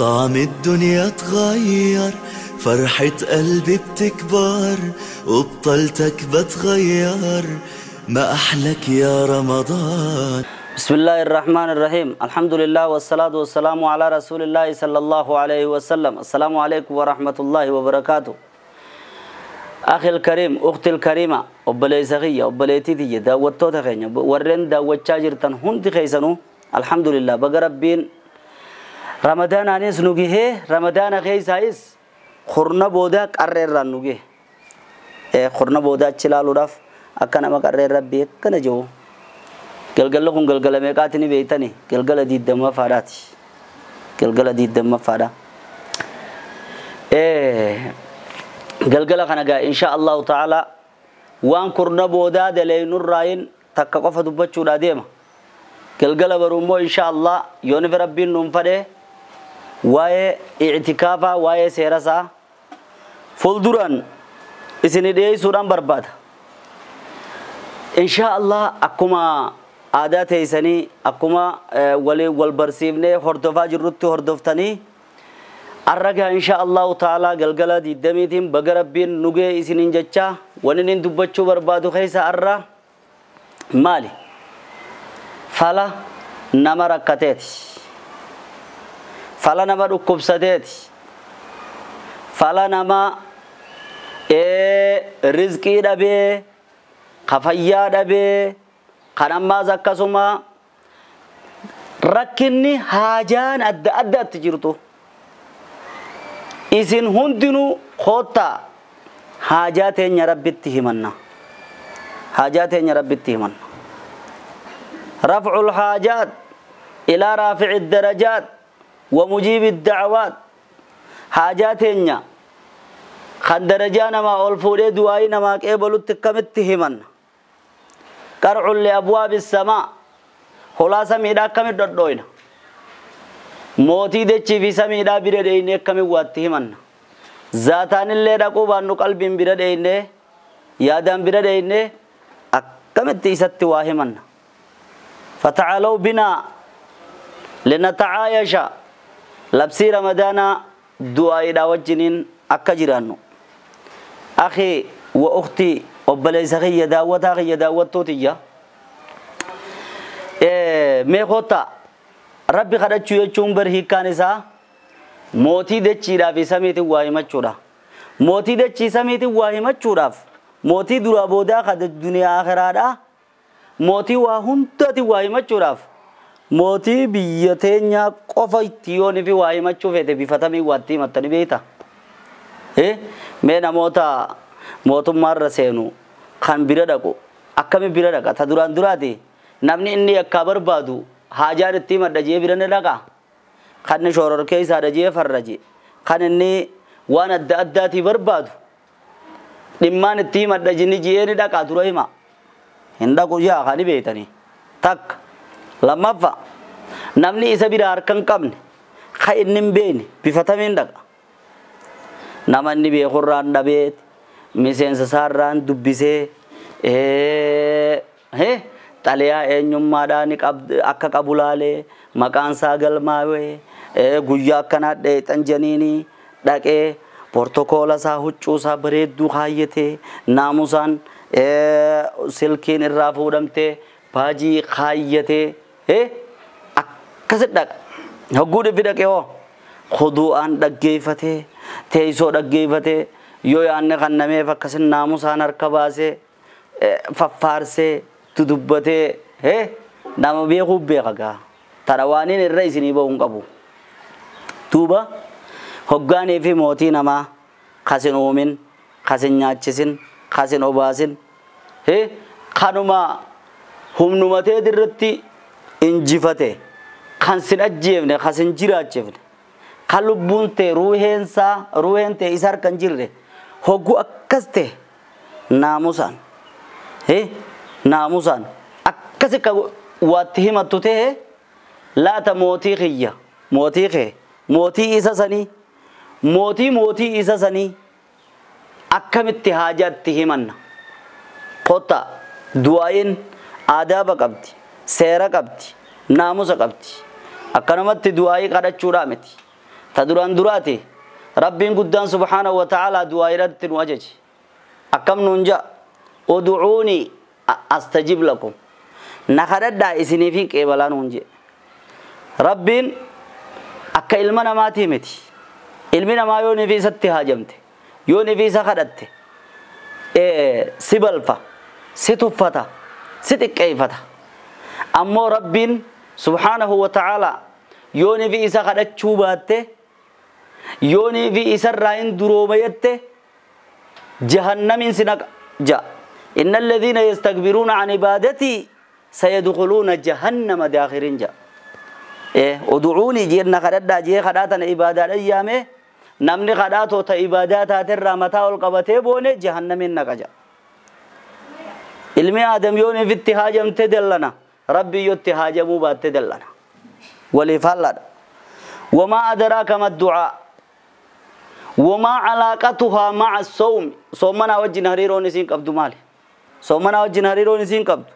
طعم الدنيا اتغير، فرحة قلبي بتكبر وبطلتك بتغير، ما أحلك يا رمضان. بسم الله الرحمن الرحيم. الحمد لله والصلاة والسلام على رسول الله صلى الله عليه وسلم. السلام عليكم ورحمة الله وبركاته. أخي الكريم، أختي الكريمة، أبلي سخية، أبلي تيتية، داوتو تخينيا، ورين داوتشا جرتن هندي خيسنو. الحمد لله بقربين رمضان أنيس نجيه، رمضان خيسايس خرنا بودا قرر نجيه، خرنا بودا تشلالو رف أكنا ما قرر ربي كنا جو galgala kun galgala meeqaatini beeytani? Galgala 24ffaadhaati. Galgala 24ffaadha. Galgala kana gaa insha Allahu ta'ala waan kurna boodaa daleeynurraayin takka qofa dubbachuudha deema. Galgala baruu immoo insha Allah yooni fi rabbiin nuun fadhe waa'ee i'tikaafaa, waa'ee seerasaa fuulduraan isin dhiyeessuudhaan barbaada. Insha Allah akkuma aadaa teessanii, akkuma wal barsiifnee hordofaa jirrutti hordoftanii arragaa insha Allahu ta'ala galgala 20tiin baga rabbiin nugee isiniin jecha wanni inni dubbachuu barbaadu keessa arra maali? Fala nama rakkateeti, fala nama dhukkubsateeti, fala nama rizqii dhabee, kafayyaa dhabee, kan ammaas akkasuma rakkinni haajaan adda addaatti jirtu. Isin hundinuu koottaa haajaa teenya rabbitti himanna. Haajaa teenya rabbitti himanna. Rafcul haajaat ilaa raafici darajaat wa mujiibi dacwaat. Haajaa teenya kan darajaa namaa ol fuudhee du'aayii namaa qeebalutti akkamitti himanna? Qarcun liabwaabi samaa, hulaa samiidhaa akkamit dhodhooyna? Mootii dechii fi samiidhaa bira dheeynee akkamit waatti himanna? Zaataanillee dhaquu baannu qalbiin bira dheeynee, yaadaan bira dheeynee akkamitti isatti waa himanna? Fatacalow binaa linatacaayasha labsii ramadaanaa du'aayiidhaa wajjiniin akka jiraannu. Akhi wa ukhtii, obboleessa kiyya daawwataa kiyya daawwattootiyya, mee koottaa. Rabbi kadhachuu jechuun bar hiikkaan isaa mootii dachiidhaa fi samiitiin waa himachuudha. Mootii dachii samiitiin waa himachuudhaaf, mootii duraa boodaa ka duniyaa akhiraadhaa, mootii waa hundaatiin waa himachuudhaaf, mootii biyya teenyaa qofa itti yoonii fi waa himachuu feete bifatamii waatti himattani beeyta. Mee namoota mootummaarra seenu kan bira dhaqu akkami bira dhaqa? Ta duraan duraati namni inni yakkaa barbaadu haajaan itti himadha jee bira ni dhaqa. Kan inni shororkee isaadha jee farraje, kan inni waan adda addaatii barbaadu dhimmaan itti himadha jinni jee ni dhaqa? Dura hima hin dhaqu yaa kan beeytanii. Takka lammaffa, namni isa bira harka hin qabne ka inni hin beekne bifatamiin dhaqa? Nama inni beekurraan dhabeet miseensa isaarraan dubbisee, xalayaa eenyummaadhaan akka qabu laalee, maqaan isaa galmaawee, guyyaa akkanaa dheexan janiinii dhaqee, portokoola isaa, huccuu isaa bareedduu kaayyatee, naamusaan silkiin irraa fuudhamtee, baajii kaayyatee akkasit dhaqa. Hogguu dhibbi dhaqee hoo khudu'aan dhaggeeffatee, teessoo dhaggeeffatee, yoo yaanne kan nameef akkasin naamusaan harka baasee faffaarsee dudubbatee, nama beekuuf beeka gaa. Tana waaniin irra isinii ba'uu hin qabu. Duuba hoggaanii fi mootii namaa kasin uumin, kasin nyaachisin, kasin obaasin, kanuma humnumatee irratti injifate, kan sin ajjeefne, kan sin jiraachifne, kan lubbuun tee ruuheensaa ruuheen tee isa harka hin jirre, hogguu akkas ta'e naamusaan naamusaan akkasi ka waatti himattu ta'e laata mootii kiyya, mootii kee, mootii isa sanii, mootii mootii isa sanii akkamitti haajaatti himanna? Kotta, du'aayin aadaaba qabdi, seera qabdi, naamusa qabdi. Akkanumatti du'aayii kadhachuudhaa miti. Ta duraan duraati Rabbiin guddaan subhaanahu wa ta'aalaa du'aa irratti nu ajaje. Akkam nuun ja'a? Uducuunii astajib lakum. Na kadhadhaa isiniifin qeebalaa nuun jedhe. Rabbiin akka ilma namaatii miti. Ilmi namaa yoo nifi isatti haajamte, yoo nifi isa kadhatte, si balfa, si tuffata, si xiqqeeffata. Ammoo Rabbiin subhaanahu wa ta'aalaa yoo nifi isa kadhachuu baatte, yoo nifi isarraa hin durooma jette, jahannamiin si naqa ja'a. Inna alladhiina yastakbiruuna an ibaadatii sayadkhuluuna jahannama daakhirin ja'a. Uducuunii jee na kadhadhaa jee kadhaa tana ibaadaadhaan yaame namni kadhaa toota ibaadaa taaterraa mataa ol qabatee boone jahannamiin naqa ja'a. Ilmi Aadam yoo ifitti haajamte dallana, Rabbi yoo itti haajamuu baatte dallana. Waliif haalladha. Wamaa adaraaka ma du'aa. Wamaa calaaqatuhaa maca sawmi. Soommanaa wajjin hariiroon isiin qabdu maali? Soommanaa wajjin hariiroon isiin qabdu.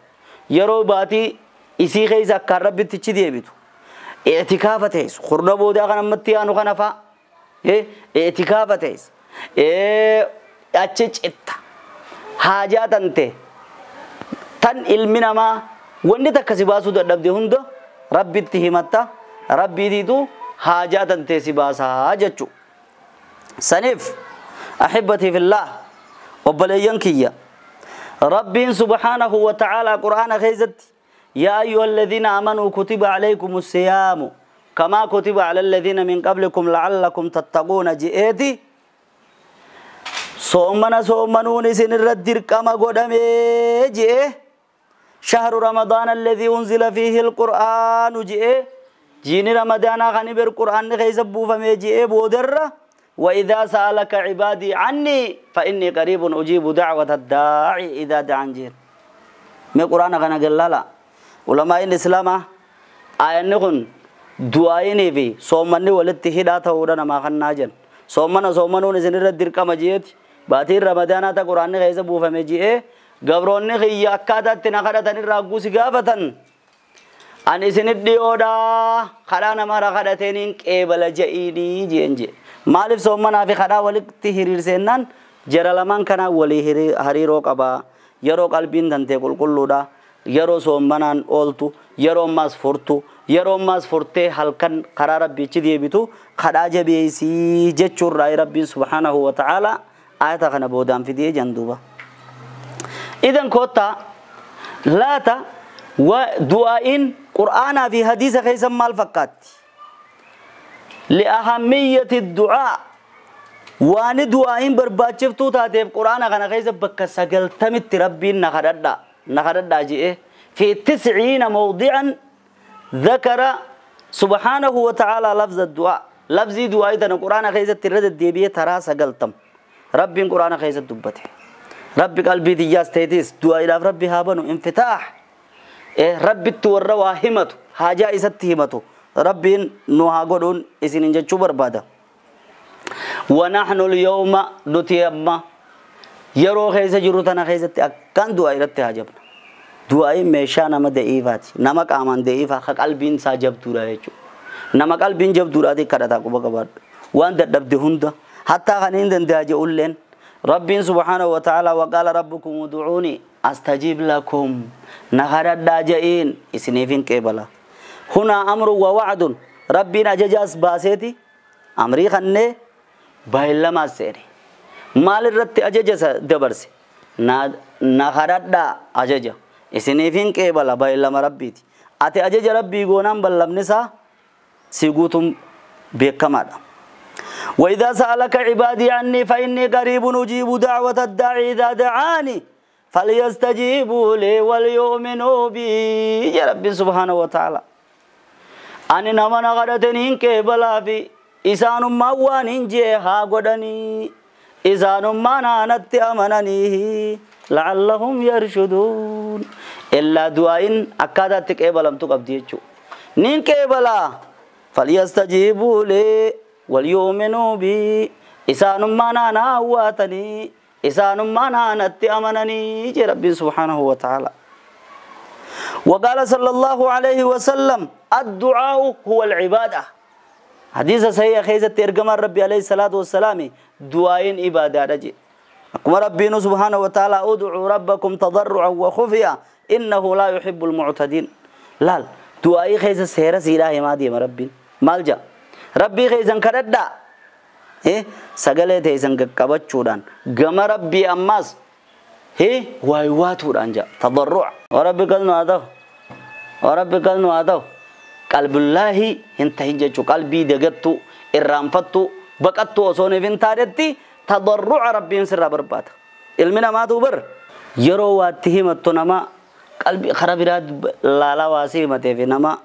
Yeroo baatii isii keessa akkaan Rabbitti deebitu. I'tikaafa teessu. Kurna boodaa kan ammatti yaanu kana fa'a. I'tikaafa teessu. Achi citta. Haajaa tante. Tan ilmi namaa wanni takka si baasuu dadhabde hunda Rabbitti himatta. Rabbiitiitu haajaa tantee si baasaa jechuudha. Saniif ahibbatii fillah obboleeyyan kiyya. Rabbiin subhaanahu wa ta'aalaa Qur'aana keessatti يا أيها الذين آمنوا كتب عليكم الصيام كما كتب على الذين من قبلكم لعلكم تتقون جئتي صومنا صومنون سن الردر كما قدامي جئ شهر رمضان الذي أنزل فيه القرآن جئ جيني رمضان غني بالقرآن خيس بوفمي جئ بودر وإذا سألك عبادي عني فإني قريب أجيب دعوة الداعي إذا دعان جئ ما قرآن غنى قال لا علماء الإسلام آيانكم دعائني في صومني ولدت هدا تورا ما خنا جن صومنا صومنون سن الردر كما جئت باتي رمضان تا قرآن خيس بوفمي جئ gabroonni kiyya akkaataatti na kadhatan irraa guusi gaafatan ani isinit dhiyoodhaa kadhaa namarra kadhateeniin qeebala ja'iinii jeen jee maaliif soommanaa fi kadhaa walitti hiriirseennaan jara lamaan kanaa walii hariiroo qabaa yeroo qalbiin tantee qulqulluudha yeroo soommanaan ooltu yeroo ammaas furtu yeroo ammaas furtee halkan karaa rabbiichi deebitu kadhaa jabeessii jechuurraa rabbiin subhaanahu wa ta'aalaa ayata kana boodaan fidee jan duuba. إذن كوتا لاتا ودعائن قرآن في حديث خيسا مال فقات لأهمية الدعاء وان دعائن برباچفتو تاتيف قرآن خنا خيسا بك سقلتمت ربي نخددا نخددا جئ في 90 موضعا ذكر سبحانه وتعالى لفظ الدعاء لفظ دعاء تن قرآن خيسا ترد ديبيه ترى سقلتم ربي قرآن خيسا دبته ربي قلبي دياس تيتيس دعاء إلى ربي هابنو انفتاح إيه ربي تورى واهمته حاجة إستهمته ربي نوها قدون إسين إنجا بربادا ونحن اليوم نتيما يرو خيسة جروتنا خيسة أكان دعاء رتي حاجبنا دعاء ميشا نما دئيفات نما كامان دئيفا خا قلبين ساجب دورا يجو نما قلبين جب دورا دي كرتا كوبا كبار وان دبده هندا حتى خنين دنداجي أولين ربي سبحانه وتعالى وقال ربكم ادعوني أستجيب لكم نهر الداجئين إسنيفين كيبلا هنا أمر ووعد ربنا ججاس باسيتي أمري خنّي بايلما سيري مال الرت أججس دبرسي نهر الدا أججا إسنيفين كيبلا بايلما ربيتي أتي أجج ربي غونام بلم نسا سيغوتم بكمادا وإذا سألك عبادي عني فإني قريب أجيب دعوة الداعي إذا دعاني فليستجيبوا لي وليؤمنوا بي يا ربي سبحانه وتعالى أني نما نغدتني كبلا في إسان ما وانين جيها قدني إسان ما نانت أمنني لعلهم يرشدون إلا دعاء أكادت كبلا تقبضي نين كبلا فليستجيبوا لي وليؤمنوا بي إسان ما نانا واتني إسان ما نانت أمنني يا ربي سبحانه وتعالى. وقال صلى الله عليه وسلم الدعاء هو العبادة. Hadiisa sahiha keessatti ergamaan Rabbi alayhi salaatu wassalaami du'aayin ibaadaadha jedhe. Akkuma Rabbiinu subhaanahu wa ta'aalaa ud'uu rabbakum tadarru'an wa khufiya innahu laa yuhibbul mu'tadiin. Laal du'aayii keessa seera siidhaa himaa deema Rabbiin. Maal jedha? Rabbii keessan kadhadhaa. Sagalee teessan qaqqabachuudhaan gama Rabbii ammaas waaywaatuudhaan jedha. Tadarru'a. Rabbi galnu haa ta'u. Rabbi galnu haa ta'u. Qalbullaahi hin tahin jechuu qalbii dagattu irraanfattu baqattu osoo hin taanetti tadarru'a Rabbiin sirraa barbaada. Ilmi namaatu bar yeroo waatti himattu nama qalbii karaa biraa laalaa waa si himatee fi nama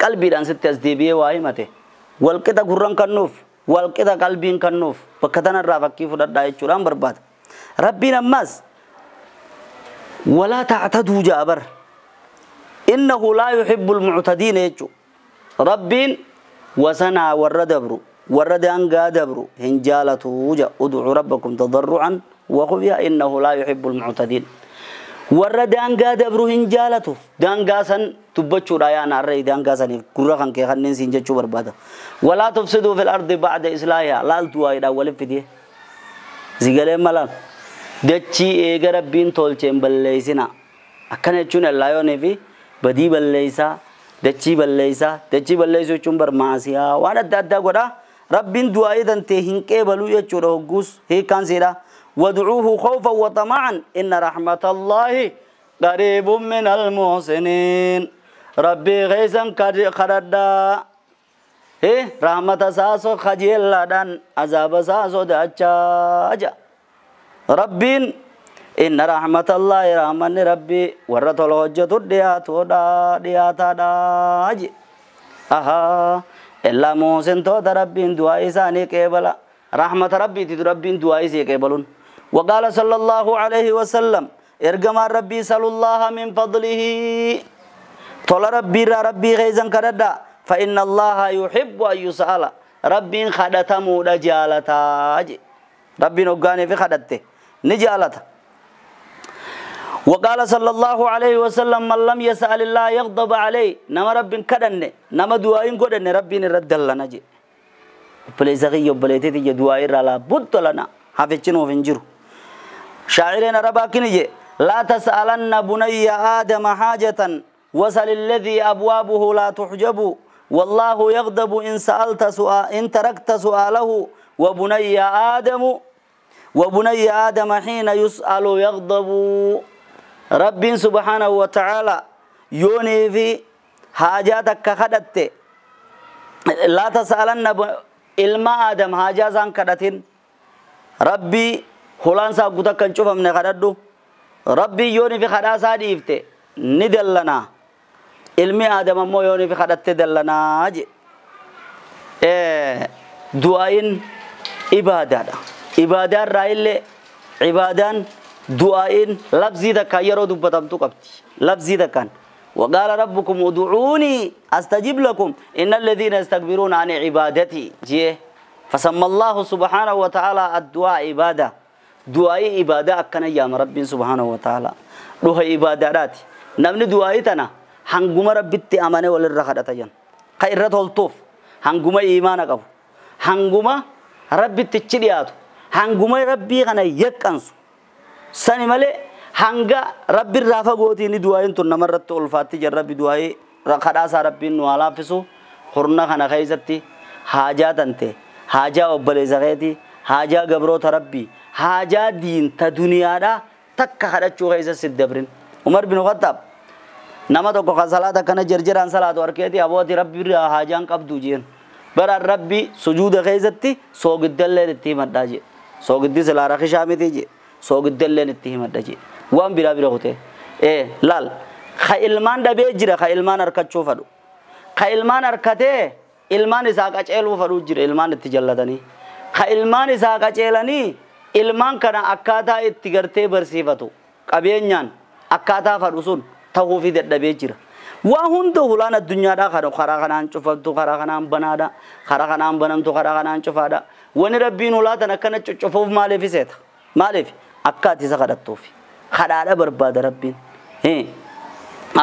qalbiidhaan sitti as deebi'ee waa himate walqixa gurran kennuuf walqixa qalbiin kennuuf bakka tanarraa fakkii fudhadhaa jechuudhaan barbaada. Rabbiin ammas walaa ta'taduu ja'a bar. إنه لا يحب المعتدين يجو ربين وسنا وردبرو ورد أنقا دبرو هنجالة وجا ادعوا ربكم تضرعا وخفيا إنه لا يحب المعتدين ورد أنقا دبرو هنجالته دانقاسا تبتشو رايان الرأي دانقاسا كرخا كي خنين سنجتشو بربادا ولا تفسدوا في الأرض بعد إصلاحها لا التوا إلى ولف دي زيغالين ملان دتشي إيغا ربين تولچين بلليسنا أكنا يجون الله يوني في badii balleeysaa dachii balleeysaa dachii balleeysuu jechuun barmaasiyaa waan adda addaa godha rabbiin du'aa'ii tantee hin qeebaluu jechuudha hogguus hiikkaan siidha wadcuuhu khawfan wa xama'an inna raxmatallaahi qariibun min almuhsiniin rabbii keeysan kadhadhaa rahmata isaa kajeellaadhaan azaaba isaa sodaachaa jedha rabbiin إن رحمة الله رحمن ربي ورد الحجة دياتا أها إلا موسن تو ربي دعاء إساني قبلا رحمة ربي تربي دعاء إساني قبلون. وقال صلى الله عليه وسلم إرجم ربي صلى الله من فضله طول ربي ربي غيزا كردا فإن الله يحب أن يسأل ربي خدته مودجالتا ربي نغاني في خدته نجالتا. وقال صلى الله عليه وسلم من لم يسأل الله يغضب عليه نما رب كدن نما دعاء كدن ربي رد لنا جي بليزغي بليتي دعاء لا بد لنا حافظين وفنجرو شاعرين رباكني جي لا تسألن بني آدم حاجة وسل الذي أبوابه لا تحجب والله يغضب إن سألت سؤال إن تركت سؤاله وبني آدم حين يسأل يغضب. رب سبحانه وتعالى يوني في حاجاتك كخدت لا تسألن إلما آدم حاجات كدتين ربي هولان سا غوتا كنچوف من خددو ربي يوني في خدا سا ديفته ندلنا علمي آدم مو يوني في خدت دلنا جي دعاء عبادة عبادة رايل عبادان دعاء لفظي دكا يرو دبتمتو قبتي لفظي دكان. وقال ربكم ادعوني استجب لكم ان الذين يستكبرون عن عبادتي جي فسمى الله سبحانه وتعالى الدعاء عبادة دعاء عبادة اكن يا رب سبحانه وتعالى روح عبادات نمني دعاء تنا هنغما ربتي امانه وللرخدته جن خير تولتوف هنغما ايمان قبو هنغما ربتي تشدياتو هنغما ربي كان يقنسو sani malee hanga rabbi irraa fagootiin du'aayin tun namarratti ulfaatti jira rabbi du'aayii kadhaasaa rabbiin nu haa laaffisu hurna kana keessatti haajaa tante haajaa obboleessa keetii haajaa gabroota rabbii haajaa diinta duniyaadhaa takka kadhachuu keessa si dabrin. Umar bin Khattaab nama tokko kan salaata kana jarjaraan salaatu arkeeti abooti rabbi irraa haajaan qabdu jeen baraan rabbi sujuuda keessatti soogiddallee itti himadhaa jee soogiddi silaa rakishaa miti jee soogiddelleen itti himadha jee waan biraa bira kutee laal ka ilmaan dhabee jira ka ilmaan harkachuu fadhu ka ilmaan harkatee ilmaan isaa qaceeluu fadhuu jira ilmaan itti jallatanii ka ilmaan isaa qaceelanii ilmaan kana akkaataa itti gartee barsiifatu qabeenyaan akkaataa fadhu sun ta'uufi dadhabee jira. Waa hunda hulaan addunyaadhaa kana karaa kanaan cufamtu karaa kanaan banaadha karaa kanaan banamtu karaa kanaan cufaadha wani rabbiin hulaatan akkana cuccufuuf maaliif iseeta maaliif akka ati isa kadhattuufi kadhaadha barbaada rabbiin.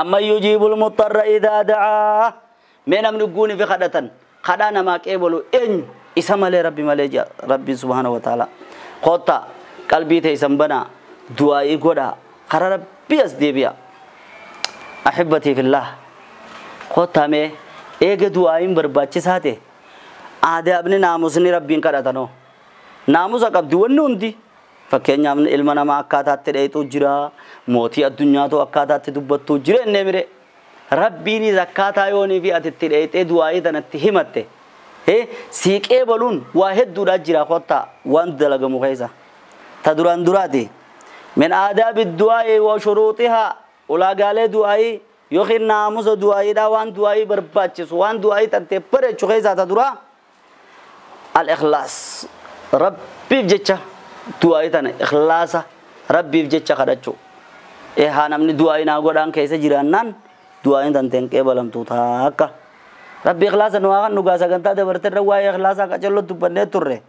Amma yujiibul muxarra idaa da'aa mee namni guuni fi kadhatan Kadhaa namaa qeebalu eenyu? Isa malee Rabbi malee jaa Rabbi subhaanahu wa ta'ala. Kottaa qalbii teessan banaa, du'aa'ii godhaa, karaa Rabbii as deebi'a. Ahibbatii fillah, kottaa mee eega du'aa'iin barbaachisaa ta'e aadaabni naamusni Rabbiin kadhatanoo naamusa qabdi wanni hundi. Fakkeenyaaf ilma namaa akkaataatti dheexuu jira, mootii addunyaatu akkaataatti dubbattuu jira innee mire. Rabbiinis akkaataa yoonii fi ati itti dheexee du'aa'ii tanatti himatte siiqee baluun waa hedduudhaa jira. Kottaa waan dalagamu keessa ta duraan duraati min aadaabi du'aa'i wa shuruuxihaa, ulaagaalee du'aa'ii yookiin naamusa du'aa'iidhaa, waan du'aa'ii barbaachisu, waan du'aa'ii tantee bareechu keessaa ta duraa al-ikhlaas, Rabbiif jecha du'aa'ii tana ikhlaasa Rabbiif jecha kadhachuu. Haa namni du'aa'ii naa godhaan keessa jiraannaan du'aa'iin tanteen qeebalamtu taakka. Rabbi ikhlaasa nu haa dhugaa. Sagantaa dabarte irra waa'ee ikhlaasaa qacalloo dubbannee turre.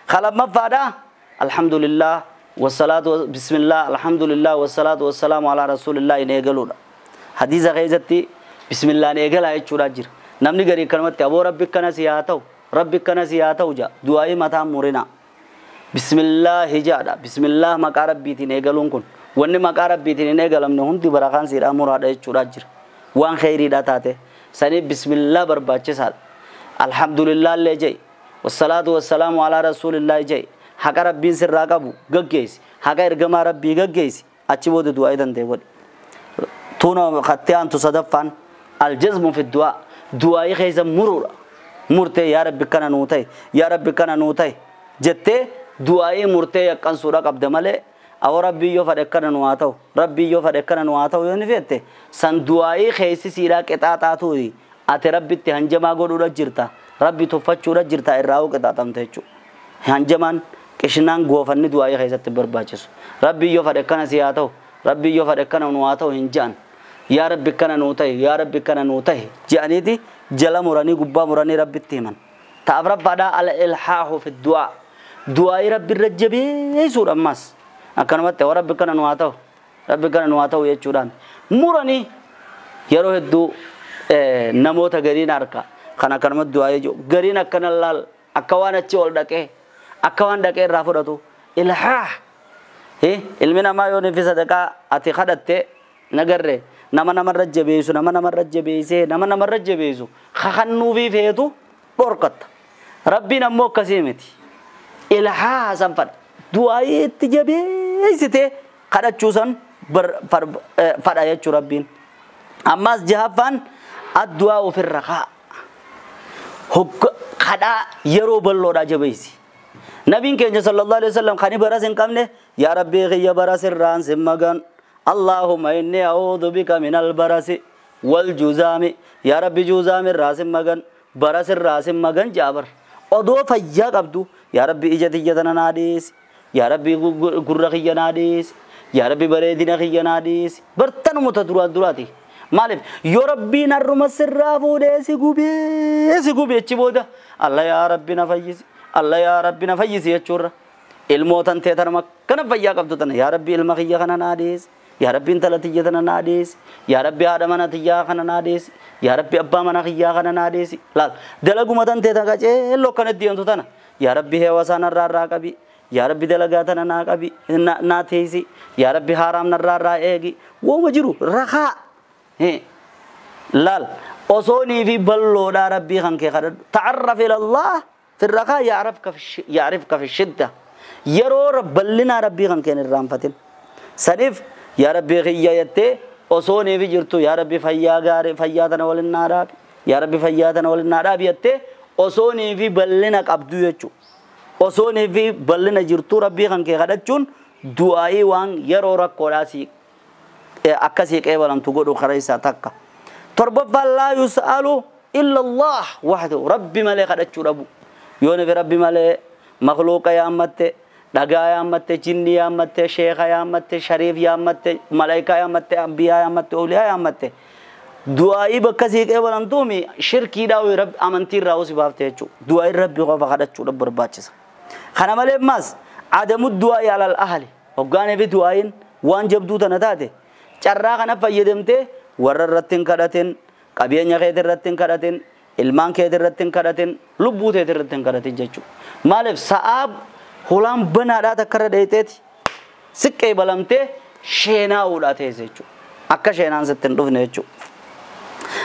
Kalamaffaadha, alhamdulillah wasalaatu bismillah alhamdulillah wasalaatu wasalaamu alaa rasuulillah in eegaluudha. Hadiisa keessatti bismillaan eegalaa jechuudha jira. Namni garii kanumatti aboo Rabbi akkana si haa ta'u, Rabbi akkana si haa ta'u jaa. Du'aa'ii mataan murina. Bismillaahi jaadha. Bismillah maqaa Rabbiitiin eegaluun kun wanni maqaa Rabbiitiin hin eegalamne hundi barakaan siidhaa muraadha jechuudha jira. Waan kheyriidha taate saniif bismillah barbaachisaadha. Alhamdulillah illee jee, wassalaatu wassalaamu alaa rasuulillaahi jee, haqa Rabbiin sirraa qabu gaggeessi, haqa ergamaa Rabbii gaggeessi, achi booda du'aa'ii danda'e godhi. Tuuna kattee aantu sadaffaan aljazmu fi du'aa, du'aa'ii keessa muruudha. Murtee yaa Rabbi kana nuu ta'e, yaa Rabbi kana nuu ta'e jettee du'aa'ii murtee yaqqansuudha qabda malee awwa Rabbii yoo fadhe kana nu haa ta'u, Rabbii yoo fadhe kana nu haa ta'u yoo ni fette san du'aa'ii keessi siidhaa qixaaxaatu ati Rabbitti hanjamaa godhuudha jirta, Rabbi tuffachuudha jirta, irraa hoo qixaaxamte jechuudha. Hanjamaan qishinaan goofanni du'aa'ii keessatti barbaachisu. Rabbii yoo fadhe kana si haa ta'u, Rabbii yoo fadhe kana nu haa ta'u hin je'an. Yaa Rabbi kana nuu ta'e, yaa Rabbi kana nuu ta'e je'aniiti jala muranii gubbaa muranii Rabbitti himan. Ta afraffaadhaa al ilhaahu fi du'aa, du'aa'ii Rabbi irra jabeessuudha. Ammas akkanumatti awwa Rabbi kana nu haa ta'u, Rabbi kana nu haa ta'u jechuudhaan muranii yeroo hedduu namoota gariin harka kan akkanumatti du'aa'ii jiru gariin akkana laal akka waan achi ol dhaqee akka waan dhaqee irraa fudhatu ilhaah. Ilmi namaa yoo nifi sadaqaa ati kadhatte nagarre nama namarra jabeessu, nama namarra jabeessee nama namarra jabeessu kakannuufii feetu dhorkatta. Rabbiin ammoo akkasii miti. Ilhaa san fadha, du'aa'ii itti jabeessitee kadhachuu san fadha jechuu Rabbiin. Ammas jahaffaan addu'aa ofirra kaa kadhaa yeroo bal'oodhaa jabeessi. Nabiin keenya sallallahu alaihi wasallam kan baras hin qabne yaa Rabbii kiyya baras irraan sin magan, Allahumma inni a'uudhu bika min albarasi wal juzaami, yaa Rabbi juzaami irraa sin magan, baras irraa sin magan jaabar. Odoo fayyaa qabdu yaa Rabbi ija tiyya tana naa dhiisi, yaa Rabbi gurra kiyya naa dhiisi, yaa Rabbi bareedina kiyya naa dhiisi. Bartanuma ta duraan duraati. Maaliif yoo Rabbiin harruma sirraa fuudhee si gubee si gubee achi booda Allah yaa Rabbi na fayyisi, Allah yaa Rabbi na fayyisi jechuurra ilmootan tee tanuma akkana fayyaa qabdu tana yaa Rabbi ilma kiyya kana naa dhiisi, yaa Rabbi intala tiyya tana naa dhiisi, yaa Rabbi haadha mana tiyyaa kana naa dhiisi, yaa Rabbi abbaa mana kiyyaa kana naa dhiisi. Laal dalaguma tan tee tana qaceelloo akkana deemtu tana yaa Rabbi heewasaa narraa irraa qabi, yaa Rabbi dalagaa tana naa qabi naa teessi, yaa Rabbi haaraam narraa irraa eegi. Wooma jiru rakaa laal osoo nii fi balloodhaa Rabbii kan kee kadhadhu. Ta'arraf ila Allah fi rakaa ya'rifka fi shidda. Yeroo bal'inaa Rabbii kan kee hin irraanfatin. Saniif yaa Rabbii kiyya jettee osoo nii fi jirtu yaa Rabbi fayyaa gaarii fayyaa tana waliin naa dhaabi, yaa Rabbi fayyaa tana waliin naa dhaabi jettee osoo nii fi bal'ina qabdu jechuudha. Osoo nii fi bal'ina jirtu Rabbii kan kee kadhachuun du'aa'ii waan yeroo rakkoodhaa si akkasii qeebalamtu godhu karaa isaa takka. Torbaffaan laa yus'alu illa Allah wahdahu, Rabbi malee kadhachuu dhabu. Yoo nafi Rabbi malee makhluuqa yaammatte, dhagaa yaammatte, jinni yaammatte, sheeka yaammatte, shariif yaammatte, malaayikaa yaammatte, ambiyaa yaammatte, awliyaa yaammatte, du'aa'ii bakka sii qeebalamtuumi shirkiidhaa Rabbi amantii irraa si baafte jechuudha. Du'aa'ii Rabbi qofa kadhachuudha barbaachisa. Kana malee ammas adamu du'aa'ii alal ahli, hoggaanii fi du'aa'iin waan jabduu tana taate carraa kana fayyadamtee warra irratti hin kadhatin, qabeenya keetii irratti hin kadhatin, Ilmaan keetii irratti hin kadhatin, lubbuu teetii irratti hin kadhatin jechuudha. Maaliif sa'aa holaan banaadhaa takka irra dheeyteeti siqqee balamtee sheenaa'uudhaa teesse jechuudha. Akka sheenaan sitti hin dhufne jechuudha.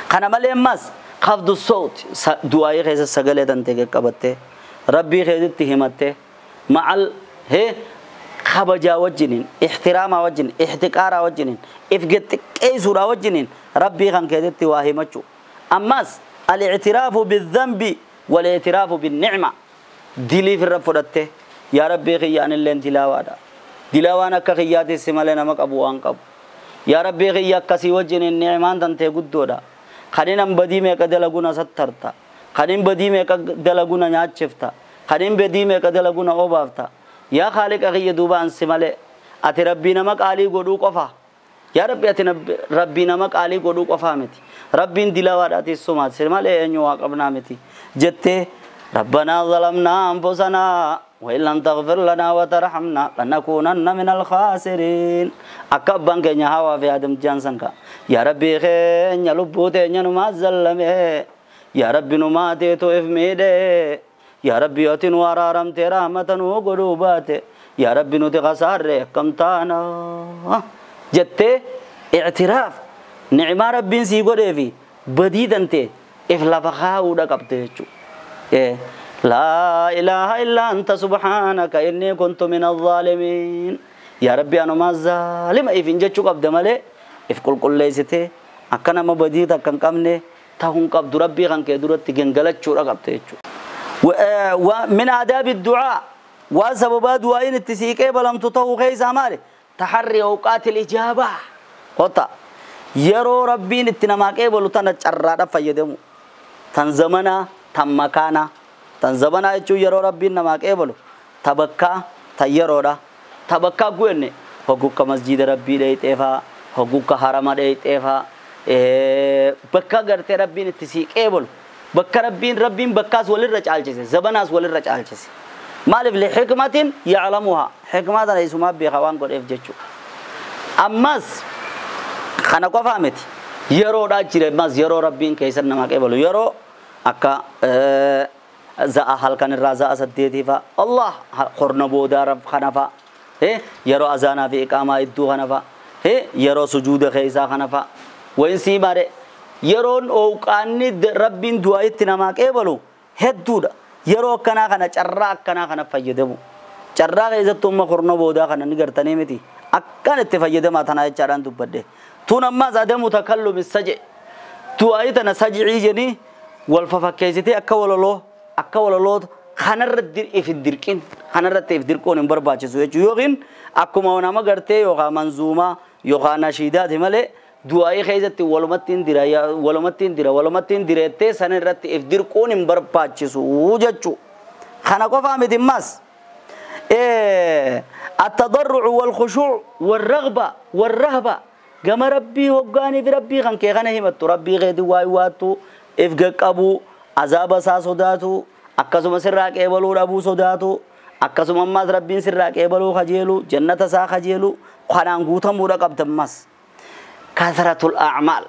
Kana malee ammas qabdu sooti du'aayii keessa sagalee tantee qaqqabattee rabbii keetitti himattee macal hee kabajaa wajjiniin ixtiraamaa wajjin ixtiqaaraa wajjiniin if xiqqeessuudhaa wajjiniin rabbii kan keetitti waa himachuu. Ammas al-ictiraafu bidhanbi wal-ictiraafu binnicma diliif irra fudhatte yaa rabbii kiyya anilleen dilaawaadha. Dilaawaan akka kiyyaatis malee nama qabu waan qabu. Yaa rabbii kiyya akkasii wajjiniin nicmaan tantee guddoodha. Kanin an badii meeqa dalaguna sattarta. Kanin badii meeqa dalaguna nyaachifta. Kanin badii meeqa dalaguna obaafta. Yaa Khaaliqa kiyya duuba ansi malee ati rabbii nama qaalii godhuu qofa. Yaa rabbi ati rabbii nama qaalii godhuu qofaa miti. Rabbiin dilaawaadha sumaat si malee eenyu waa qabnaa miti. Jettee ربنا ظلمنا أنفسنا وإن لم تغفر لنا وترحمنا لنكونن من الخاسرين. أكبان كenya hawa fi Adam Johnson ka. Ya Rabbi keenya lubbuu teenya numaa zallame. Ya Rabbi numaa teetu if miidhe. Ya Rabbi ati nu araaramte rahmata nu godhuu baate. Ya Rabbi nuti khasaarre akkam taana. Jettee ictiraaf nicmaa Rabbiin sii godhee fi badii tante if lafa kaa'uudha qabde jechuudha. لا إله إلا أنت سبحانك إني كنت من الظالمين. يا ربي أنا ما ظالم إفن جتشو قبض مالي إف كل كل ليستي أكنا ما بديت أكن كمني تهون قبض ربي كان كدورة تجنجلت شو رقبت ومن آداب الدعاء وسبب دعاء التسيك بلم تطو خيس مالي تحري أوقات الإجابة قطع يرو ربي نتنما كيبلو تنجرّا فيدمو تنزمنا تمكانا تنزبنا jechuun yeroo rabbiin namaa qeebalu tabakkaa tan yeroodha. Tabakkaa gu'enne hoggukka masjiida rabbii dheeyxeefaa, hoggukka harama dheeyxeefaa, bakka gartee rabbiin itti sii qeebalu bakka rabbiin bakkaas walirra caalchise, zabanaas walirra caalchise. Maaliif lixikmatin yaclamuhaa xikmaa tana isumaa beeka waan godheef jechuudha. Ammas kana qofaa miti yeroodhaa jira ammas yeroo rabbiin keessan namaa qeebalu yeroo akka za'a halkan irraa za'a saddeetii fa'a Allah horna boodaa kana fa'a yeroo azaanaa fi iqaamaa hedduu kana fa'a yeroo sujuuda keessaa kana fa'a wayin sii mare yeroon ooqaanni rabbiin du'aa itti namaa qeebalu hedduudha. Yeroo akkanaa kana carraa akkanaa kana fayyadamu carraa keessattuu amma horna boodaa kana ni gartanii miti akkan itti fayyadamaa tanaa jechaadhaan dubbadde tun ammaas adamu takallumi saje du'aa tana sajicii jedhii wal fafakkeessitee akka walaloo kanarratti if dirqin kanarratti if dirquun hin barbaachisu jechuudha. Yookiin akkuma nama gartee yookaan manzuumaa yookaan nashiidaati malee du'aayii keessatti walumatti hin dira walumatti hin dira walumatti hin direettee san irratti if dirquun hin barbaachisu jechuudha. Kana qofaa miti ammas التضرع والخشوع والرغبة والرهبة gama rabbii hoggaanii fi rabbii kan kee kana himattu rabbii keetii waa waattu if qaqqabu azaaba isaa sodaatu akkasuma sirraa qeebaluu dhabuu sodaatu akkasuma ammaas rabbiin sirraa qeebaluu kajeelu jannata isaa kajeelu kanaan guutamuudha qabda ammas kasratul a'maal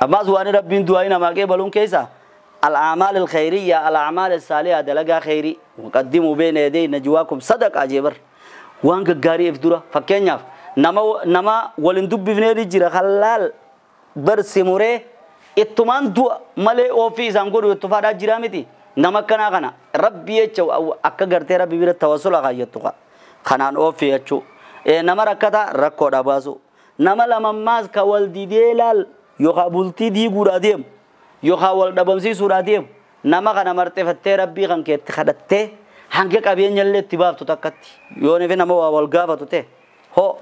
ammas waan rabbiin du'aa namaa qeebaluun keessa الأعمال الخيرية الأعمال الصالحة دلقا خيري وقدموا بين يدي نجواكم صدقة جبر وان غاري افدورا فكينياف نما ولن دبفني جرا خلال برسموري ittumaan du'a malee ofii isaan godhu itti faadhaa jira miti nama akkanaa kana rabbi jecha akka gartee rabbi bira tawassula kaayyattu kanaan ofii jechuu nama rakkata rakkoodha baasu nama lamammaas ka wal didee laal yookaan bultii diiguudhaa deemu yookaan wal dhabamsiisuudhaa deemu nama kana marxefattee rabbii kan keetti kadhattee hanga qabeenya illee itti baaftu takkatti yoon fi nama waa wal gaafatu ta'e hoo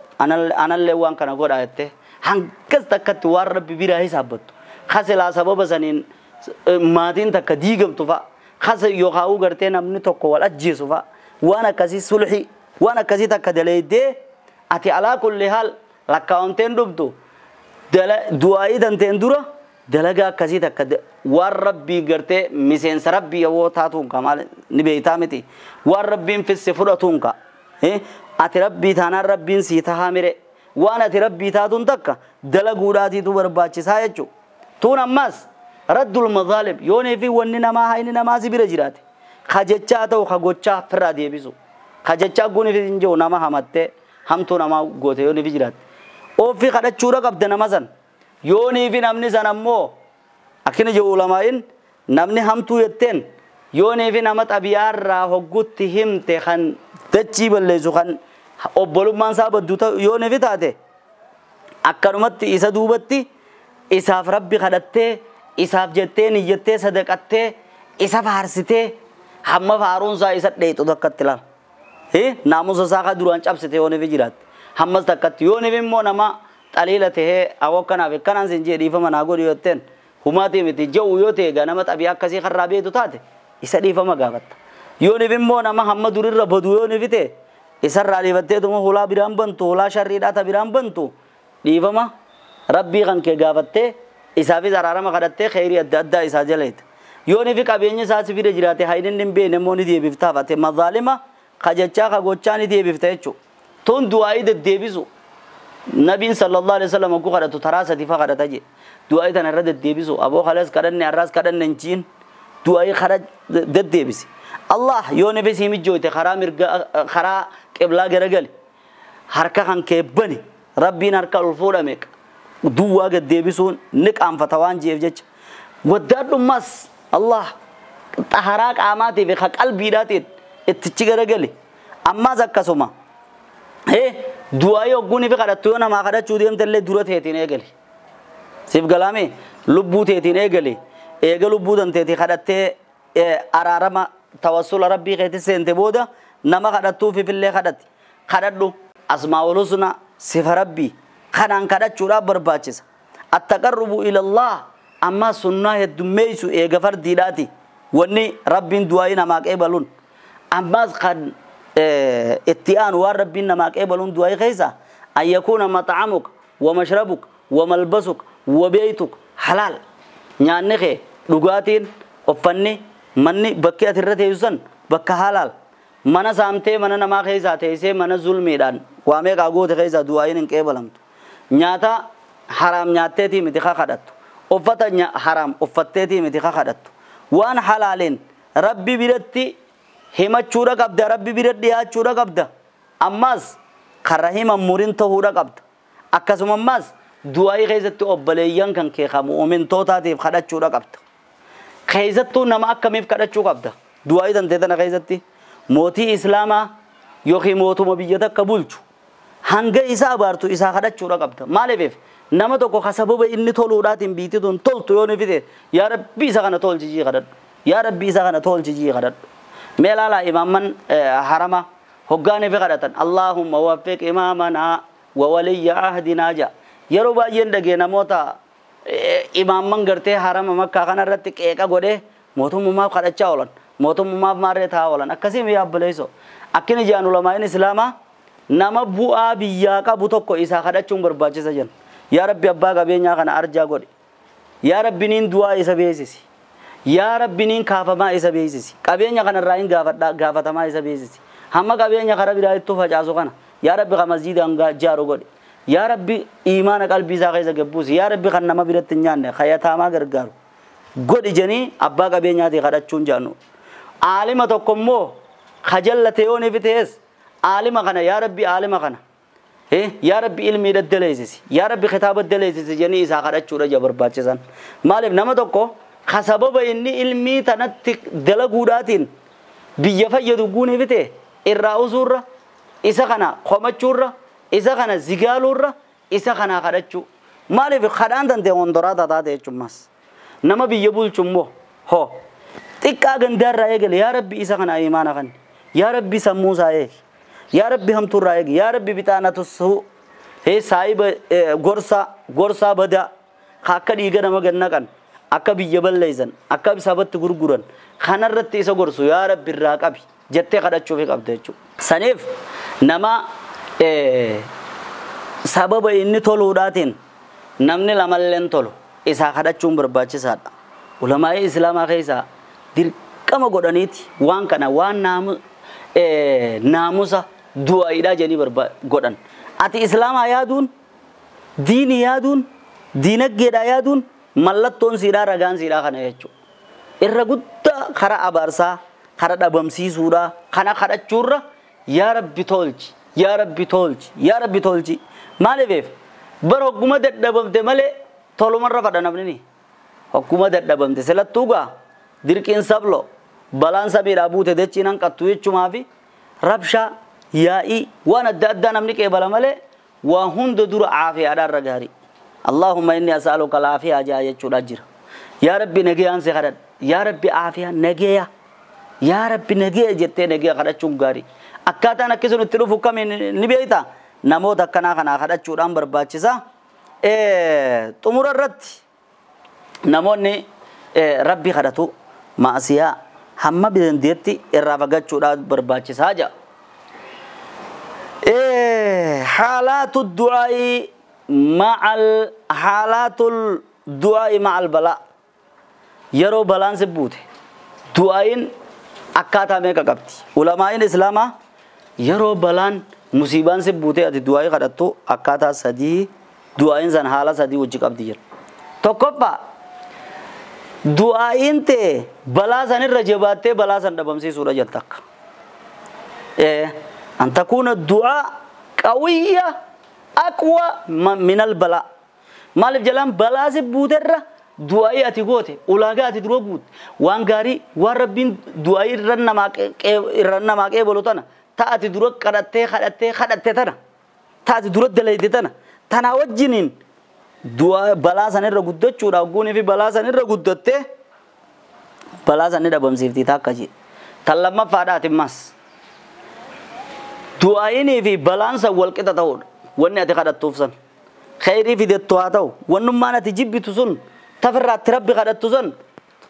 anallee waan kana godhaa jettee hangas takkatti waan rabbi biraa hisaabbattu. Kasilaa sababa saniin maatiin takka diigamtu fa'a kasa yookaan gartee namni tokko wal ajjeesu fa'a waan akkasii sulhii waan akkasii takka daleeydee ati alaa kulli haal lakkaa'amteen dhumtu du'aayii tanteen dura dalagaa akkasii takka waan rabbii gartee miseensa rabbii yoo taatuun ka maal ni beeytaa miti waan rabbiin fisse fudhatuun ka ati rabbii taanaan rabbiin sii tahaa mire waan ati rabbii taatuun takka dalaguudhaatiitu barbaachisaa jechuudha. Tun ammas Raddul mazaalim yoonii fi wanni namaa hayni namaa si bira jiraate kajechaa ta'u kagochaa firraa deebisu. Kajechaa guuni fi hin jiru nama hamattee hamtuu namaa goote yoonii fi jiraatte. Ofii kadhachuudha qabda nama san. Yoonii fi namni san ammoo akkina jiru ulamaa'in namni hamtuu jetteen yoonii fi nama xabiyaarraa hoggutti himte kan dachii balleessu kan obbolummaan isaa baddu ta'u yoonii fi taate akkanumatti isa duubatti isaaf rabbi kadhattee isaaf jettee niyyattee sadaqattee isa faarsitee hamma faaruun isaa isa dheexu takkatti ilaala. Naamusa isaa kan duraan cabsite yoonii fi jiraatte hammas takkatti yoonii fi immoo nama xaliila tahee awwa kanaaf akkanaan siin jee dhiifama naa godhi yotteen humaatii miti je'u yoo ta'e egaa nama xabiyaa akkasii karraa beektu taate isa dhiifama gaafatta. Yoonii fi immoo nama hamma durirra badu yoonii fi ta'e isarraa dhiifatteetuma hulaa biraan bantu hulaa sharriidhaa ta biraan bantu dhiifama rabbii kan kee gaafattee isaafis araarama kadhattee kheyrii adda addaa isaa jaleeta. Yoonii fi qabeenya isaa si bira jiraate hayni hin beekne immoo ni deebiftaaf ate mazaalima kajachaa kagochaa ni deebifta jechuudha. Tun du'aa'ii deddeebisu nabiin sallallahu alaihi wasallam hogguu kadhatu taraa sadi fa kadhata jedhe. Du'aa'ii tana irra deddeebisu aboo kalees kadhanne har'aas kadhanne hin jiin du'aa'ii kadha deddeebisi. Allah yoo nabi si mijjooyte karaa mirga karaa qiblaa garagali harka kan kee bani rabbiin harka ol fuudhame duwwaa gaddeebisuun ni qaanfata waan jeef jecha. Waddaadhummas Allah xaharaa qaamaatii fi ka qalbiidhaatiin ittichi garagali ammaas akkasuma. Du'aa'ii hogguun fi kadhattu yoo namaa kadhachuu deemte illee dura teetiin eegali. Siif galaame lubbuu teetiin eegali. Eega lubbuu danteetii kadhattee araarama tawassula rabbii keetti seente booda nama kadhattuuf illee kadhatti. Kadhadhu asmaa'ul husnaa sifa rabbii kanaan kadhachuudhaaf barbaachisa. Attaqarrubu ilallah amma sunnaa heddummeessu eega fardiidhaati. Wanni rabbiin du'aa'ii namaa qeebaluun ammaas kan itti aanu waan rabbiin namaa qeebaluun du'aa'ii keessa an yakuuna maxacamuka wa mashrabuka wa malbasuka wa beeytuka halaal. Nyaanni kee dhugaatiin uffanni manni bakki ati irra teessu san bakka halaal. Mana saamtee mana namaa keessaa teessee mana zulmiidhaan waa meeqaa goote keessaa du'aa'iin hin qeebalamtu. Nyaata haraam nyaatteetii miti ka kadhattu. Uffata haraam uffatteetii miti ka kadhattu. Waan halaaliin rabbi biratti himachuudha qabda rabbi bira dhiyaachuudha qabda. Ammas karra himan murin ta'uudha qabda. Akkasuma ammas du'aa'ii keessatti obboleeyyan kan kee kan mu'umintootaatiif kadhachuudha qabda. Keessattuu nama akkamiif kadhachuu qabda? Du'aa'ii tantee tana keessatti mootii islaamaa yookiin mootuma biyya takka bulchu hanga isa abaartu isaa kadhachuudha qabda. Maaliif nama tokko ka sababa inni toluudhaatiin biitti tun toltu yoo ni fite yaa rabbi isa kana tolchijii kadhadhu. Yaa rabbi isa kana tolchijii kadhadhu. Mee ilaalaa imaamman harama hoggaanii fi kadhatan Allahumma waffiq imaamanaa wa waliyya ahdinaa ja'a. Yeroo baay'een dhagee namoota imaamman gartee harama makkaa kanarratti qeeqa godhee mootummaaf kadhachaa oolan mootummaaf maarree taa'aa oolan akkasii mi'a abboleessoo akkini jaan ulamaa'in islaamaa nama bu'aa biyyaa qabu tokko isaa kadhachuun barbaachisa jenna. Yaa rabbi abbaa qabeenyaa kana arjaa godhe. Yaa rabbi niin du'aa isa beeksisi. Yaa rabbi niin kaafamaa isa beeksisi. Qabeenya kanarraa hin gaafatamaa isa beeksisi. Hamma qabeenya karaa biraa ittuu facaasu kana yaa rabbi ka masjiidaan jaaru godhe. Yaa rabbi imaana qalbii isaa keessa gabbuusi. Yaa rabbi kan nama biratti hin nyaanne hayataamaa gargaaru. Godhi jedhanii abbaa qabeenyaatii kadhachuun jaannu. Aalima tokko immoo kajallate yoo ni fitees aalima kana yaa rabbi aalima kana. Yaa rabbi ilmii daddaleessisi. Yaa rabbi kitaaba daddaleessisi jedhanii isaa kadhachuudha jaa barbaachisan. Maaliif nama tokko ka sababa inni ilmii tanatti dalaguudhaatiin biyya fayyadu guunii fite irraa usuurra isa kana komachuurra isa kana zigaaluurra isa kana kadhachuu. Maaliif kadhaan tantee hondoraa taate jechuumas. Nama biyya bulchu immoo hoo xiqqaa gandaarraa eegale yaa rabbi isa kana imaana kan yaa rabbi sammuu isaa eegi yaa rabbi hamtuurraa eegi yaa rabbi bixaanatu suu saayiba gorsaa badaa akka dhiiga nama gannaqan akka biyya balleessan akka sabatti gurguran kanarratti isa gorsu yaa rabbi irraa qabi jettee kadhachuufi qabda jechuudha. Saniif nama sababa inni toluudhaatiin namni lamalleen tolu isaa kadhachuun barbaachisaadha. Ulamaa'ii islaamaa keessaa dirqama godhaniiti waan kana waan naamusa du'aa'iidhaa jedhanii godhan. Ati islaamaa yaaduun, diinii yaaduun, diinaggeedhaa yaaduun Mallattoon siidhaa ragaan siidhaa kana jechuudha. Irra guddaa karaa abaarsaa karaa dhabamsiisuudha kana kadhachuurra yaa Rabbi tolchi yaa Rabbi tolchi yaa Rabbi tolchi. Maaliif bara hogguma dadhabamte malee tolumarra fadha namni ni hogguma dadhabamte silattuu gaa dirqiin sablo balaan sabiidhaa buute dachiin hanqattu jechumaafi rabshaa yaa'ii waan adda addaa namni qeebala malee waa hunda dura caafiyaadhaan irra gaarii. Allahumma inni as'aluka al-aafiyaa jaa jechuudha jira. Yaa Rabbi nagayaan si kadhadha. Yaa Rabbi aafiyaa nagaya. Yaa Rabbi nagaya jettee nagaya kadhachuun gaarii. Akkaataan akkasuma itti dhufu kamiin ni beektaa? Namoota akkanaa kanaa kadhachuudhaan barbaachisa. Xumura irratti namoonni Rabbi kadhatu maasiyaa hamma dandeetti irraa fagachuudhaan barbaachisaa jira. Haalaatu du'aa'i ma'al haalaatul du'aa'i ma'al balaa. Yeroo balaan si buute du'aa'iin akkaataa meeqa qabdi? Ulamaa'iin Islaamaa yeroo balaan musiibaan si buute ati du'aa'ii kadhattu akkaataa sadii du'aa'iin san haala sadii wajji qabdi jira. Tokkoffaa du'aa'iin ta'e balaa sanirra jabaattee balaa san dhabamsiisuudha jirta akka. An takuuna du'aa qawiyya aqwa minal balaa. Maaliif jalaan balaa si buuterra du'aa'ii ati goote ulaagaa ati dura guute waan gaarii waan Rabbiin du'aa'ii irra namaa qeebalu tana ta'ati dura kadhattee kadhattee kadhatte tana ta'ati dura dalayte tana tanaa wajjiniin du'aa balaa sanirra guddachuudha hogguunii fi balaa sanirra guddattee balaa sanni dhabamsiiftii takka jee. Tan lammaffaadhaati ammas du'aa'iinii fi balaan san walqixa ta'uudha wanni ati kadhattuuf san khayrii fidettu haa ta'u wannummaan ati jibbitu sun tafirraatti Rabbi kadhattu sun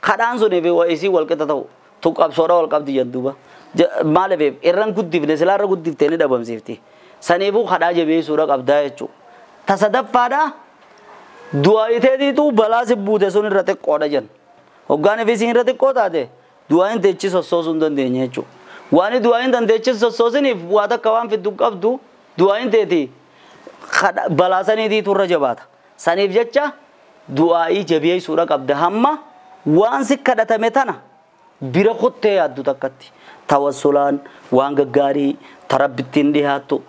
kadhaan sunii fi isii walqixa ta'u tu qabsoodha wal qabdi jedhuuba. Maaliif irraan guddifne silaa irra guddiftee ni dhabamsiifti. Saniifuu kadhaa jabeessuudha qabdaa jechuudha. Ta sadaffaadhaa du'aa'iteetiitu balaa si buute sun irra xiqqoodha jenna. Hoggaan fi isiin irra xiqqoo taate du'aa'iin teechi sossoosuu hin dandeenye jechuudha. Waan du'aa'iin dandeechi sossoosiniif waa takka waan fiddu qabdu du'aa'iin teeti balaa saniitiitu irra jabaata. Saniif jecha du'aa'ii jabeessuudha qabda hamma waan si kadhatame tana bira kuttee yaaddu takkatti. Tawassulaan waan gaggaarii ta Rabbittiin dhiyaattu